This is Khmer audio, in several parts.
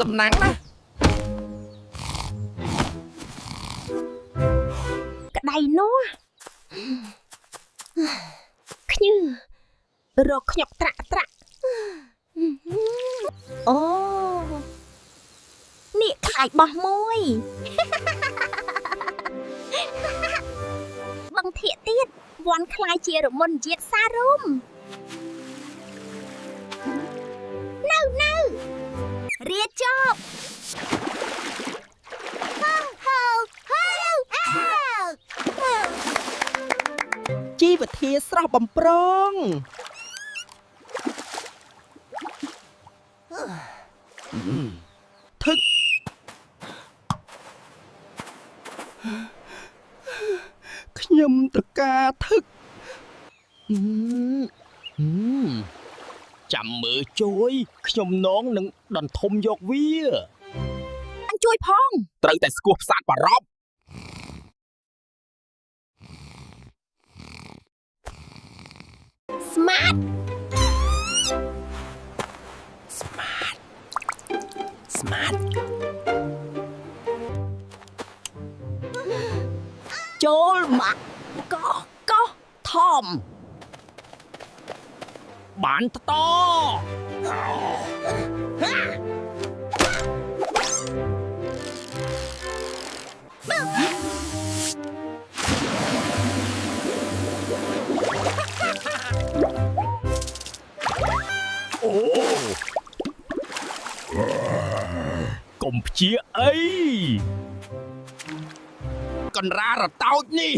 សំណាងណាស់ ក្តៅនោះខ្ញឺរកខ្ញុកត្រាក់ត្រាក់អូនេះខ្លាយបោះមួយ បឹងធៀកទៀតវាន់ខ្លាយជារមុនជាតិសារុំនៅនៅរាជប់ហៅហៅហៅអើ ជីវធាស្រស់បំប្រងធឹកខ្ញុំត្រការធឹកអឺអឺចាំមើលជួយខ្ញុំនងនឹងដន្ធំយកវា អញជួយផង ត្រូវតែស្គោះផ្សាតបារប់ ស្មាត ស្មាត ចូលមកកោកោថម បានតអូកុំព្យាអីកណ្រារតោចនេះ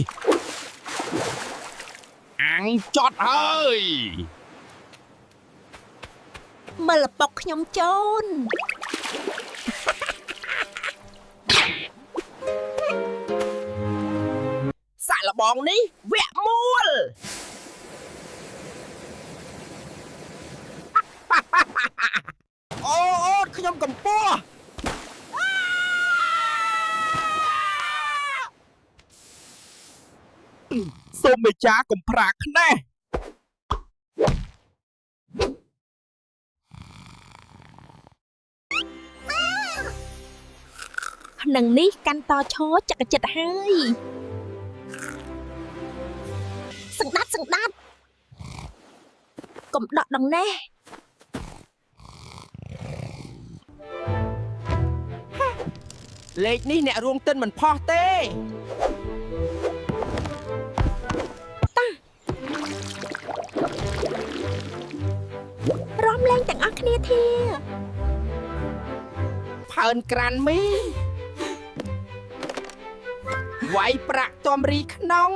អាំងចត់ហើយ មើលឪពុកខ្ញុំចូល សាក់លបងនេះវគ្គមូល អូអូតខ្ញុំកំពស់សូមមេចាកុំប្រាខ្នេះ នឹងនេះកាន់តឈរចក្កចិត្តហើយសង្ដាត់សង្ដាត់កុំដកដងណេះ លេខនេះអ្នករួងទិនមិនផោះទេ រំលែងទាំងអស់គ្នាធា ផើនក្រានមីវាយប្រាក់តំរីក្នុង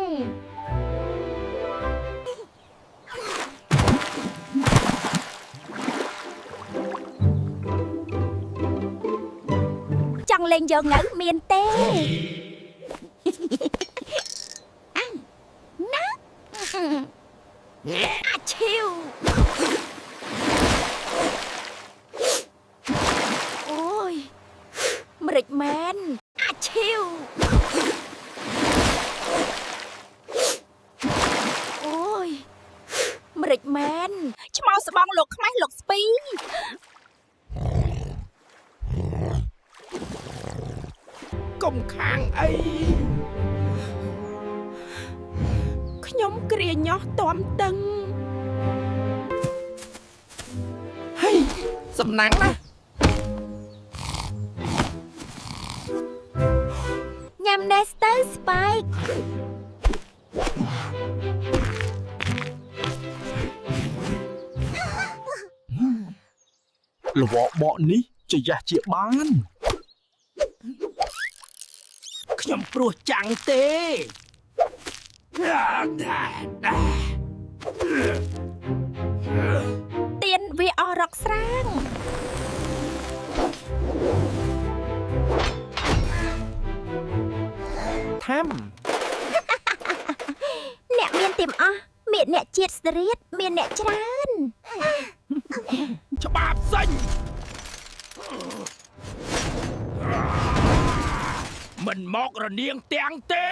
ចង់លេងយកងៅមានទេអាណាអាឈីវអូយម្រេចមែនអាឈីវអូយម្រេចមែនឆ្មោស្បងលោកខ្មេះលោកស្ពី កុំខាងអី ខ្ញុំគ្រាញាស់តំតឹង ហេសំណាងណាស់ ញ៉ាំ Nester Spike លវបកនេះជាយ៉ាស់ជាបានខ្ញុំព្រោះចាំងទេ ទៀនវាអស់រកស្រាង ថាំ អ្នកមានទៀមអស់មានអ្នកជាតិស្រៀតមានអ្នកច្រើន ច្បាប់សិញមិនមករនាងទាំងទេ